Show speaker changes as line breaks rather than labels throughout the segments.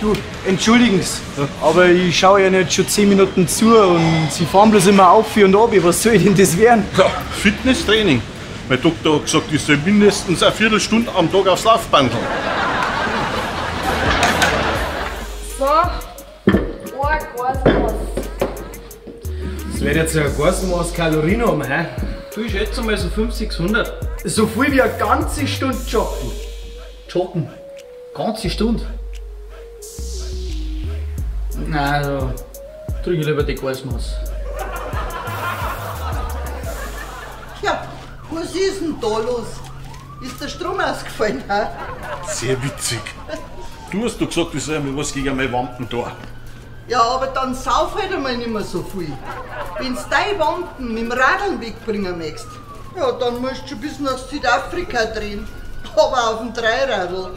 Du, entschuldigen Sie, aber ich schaue ja nicht schon 10 Minuten zu und Sie fahren bloß immer auf und ab. Was soll denn das werden?
Ja, Fitnesstraining. Mein Doktor hat gesagt, ich soll mindestens eine Viertelstunde am Tag aufs Laufband.
So, ein Glas.
Das wird jetzt ein Glas Kalorien haben, hä?
Du, ich schätze mal so 500, 600.
So viel wie eine ganze Stunde joggen.
Joggen? Ganze Stunde? Nein, also trinke ich lieber die Glasmaß.
Ja, was ist denn da los? Ist der Strom ausgefallen, hä?
Sehr witzig. Du hast doch gesagt, ich soll einmal was gegen meine Wampen da.
Ja, aber dann sauf halt einmal nicht mehr so viel. Wenn's deine Wampen mit dem Radeln wegbringen möchtest, ja, dann musst du schon bis nach Südafrika drehen. Aber auf dem Dreiradl.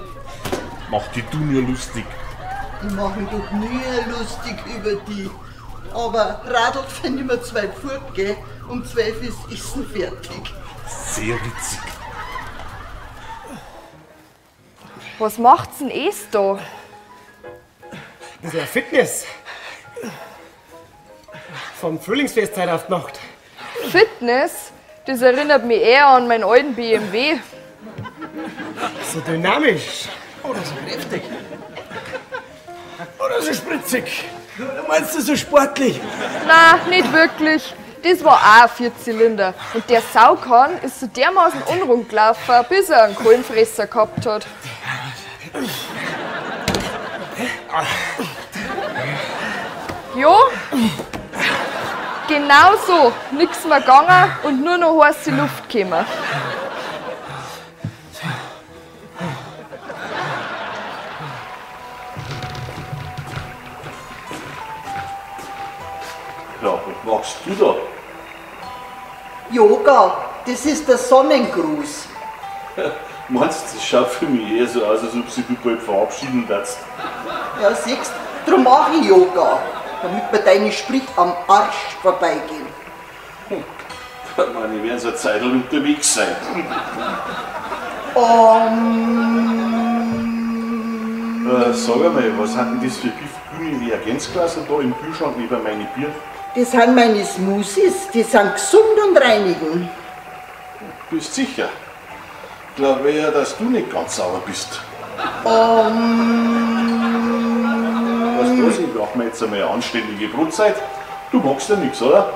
Mach dich du nur lustig.
Ich mach mich doch nie lustig über die. Aber Radl finde ich mir 2 Pfund, gell? Um 12 ist Essen fertig.
Sehr witzig.
Was macht's denn es da?
Das ist ja Fitness. Vom Frühlingsfest heute auf die Nacht.
Fitness? Das erinnert mich eher an meinen alten BMW.
So dynamisch. Oder so kräftig. Oder so spritzig.
Meinst du so sportlich?
Nein, nicht wirklich. Das war auch ein Vierzylinder. Und der Saukahn ist so dermaßen unrund gelaufen, bis er einen Kohlenfresser gehabt hat. Jo, genau so. Nix mehr gegangen und nur noch heiße Luft gekommen.
Ja, was machst du da?
Yoga, das ist der Sonnengruß.
Meinst du, das schaut für mich eher so aus, als ob sich du bald verabschieden würdest?
Ja, siehst du, darum mache ich Yoga, damit mir deine Sprüche am Arsch vorbeigehen.
Hm. Ich meine, ich werde so eine Zeit unterwegs sein. Sag einmal, was sind denn das für giftgrüne Reagenzgläser da im Kühlschrank neben meine Bier?
Das sind meine Smoothies, die sind gesund und reinigen.
Bist sicher? Ich glaube ja, dass du nicht ganz sauber bist. Weißt du was, ich brauche mir jetzt einmal eine anständige Brotzeit. Du magst ja nichts, oder?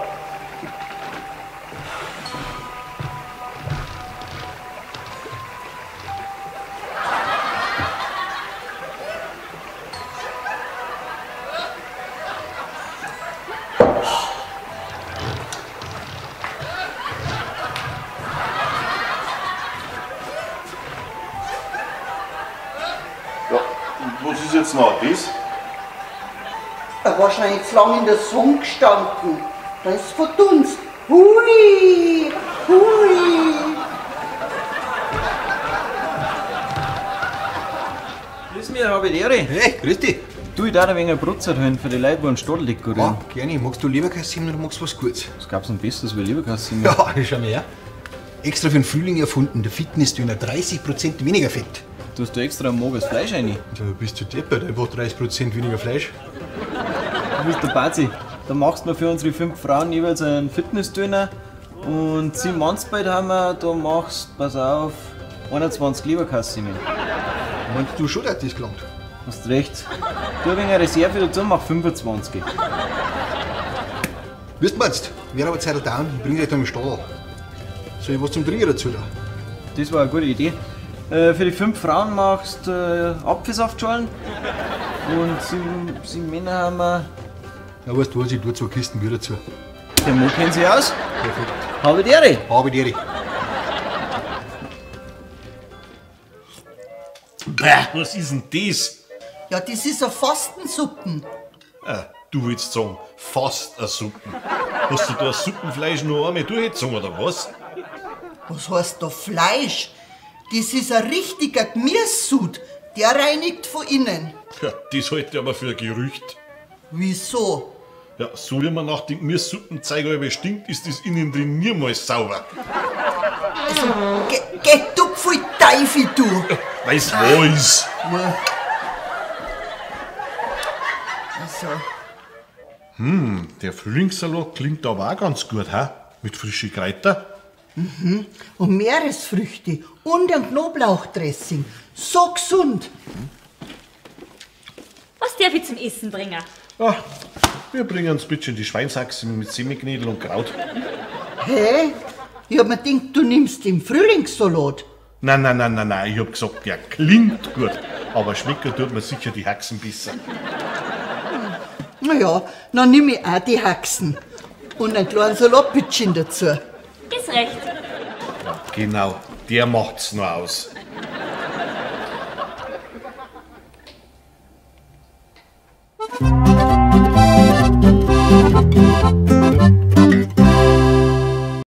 Ja, was ist jetzt noch das?
Er war wahrscheinlich zu lange in der Sonne gestanden. Da ist verdunst. Hui, hui.
Grüß mich, habe ich die Ehre.
Hey, grüß dich.
Du, ich darf ein wenig Brotzeit holen für die Leute, die einen Stadel dekorieren.
Ja, gerne. Magst du Leberkässemmel oder magst du was Gutes?
Was gab's denn Besseres wie Leberkässemmel?
Ja, schau mal her. Extra für den Frühling erfunden, der Fitnessdöner, 30% weniger Fett.
Du hast da extra ein mageres Fleisch rein.
Du bist du deppert, einfach 30% weniger Fleisch.
Du bist der Bazi. Da machst du für unsere 5 Frauen jeweils einen Fitnessdöner. Und 7 Mannsbeit haben wir, da machst, pass auf, 21 Leberkässemmeln.
Meinst du schon, dass das gelangt?
Hast recht. Du ein wenig eine Reserve dazu, mach 25.
Wie du meinst, wäre aber Zeit down, ich bring dich da im Stall. Soll ich was zum Trinken dazu da?
Das war eine gute Idee. Für die 5 Frauen machst du Apfelsaftschalen und 7 Männer haben wir.
Ja, weißt du was, ich tue 2 Kisten Bier dazu.
Der Mo kennt sich aus.
Perfekt.
Habe die Ehre.
Habe die Ehre.
Bäh, was ist denn das?
Ja, das ist eine Fastensuppen.
Ah, du willst sagen, fast eine Suppen. Hast du da das Suppenfleisch nur einmal durchgezogen, oder was?
Was heißt da Fleisch? Das ist ein richtiger Gemüsesud. Der reinigt von innen.
Ja, das halte ich aber für ein Gerücht.
Wieso?
Ja, so wie man nach dem Gemüsesuppenzeug halb stinkt, ist das innen drin niemals sauber.
Also, geh du pfui Teufel, du!
Weil's wahr ist.
Ja. so.
Der Frühlingssalat klingt aber auch ganz gut, ha? Mit frischen Kräutern.
Und Meeresfrüchte und ein Knoblauchdressing. So gesund.
Was darf ich zum Essen bringen?
Ah, wir bringen uns bitte die Schweinshaxen mit Semiknädel und Kraut.
Hä? Ich hab mir gedacht, du nimmst den Frühlingssalat.
Nein, nein, nein, nein, nein, ich hab gesagt, der klingt gut. Aber schmecken tut mir sicher die Haxen besser.
Na ja, dann nimm ich auch die Haxen. Und einen kleinen Salatbütchen dazu.
Ist recht.
Ja, genau, der macht's noch aus.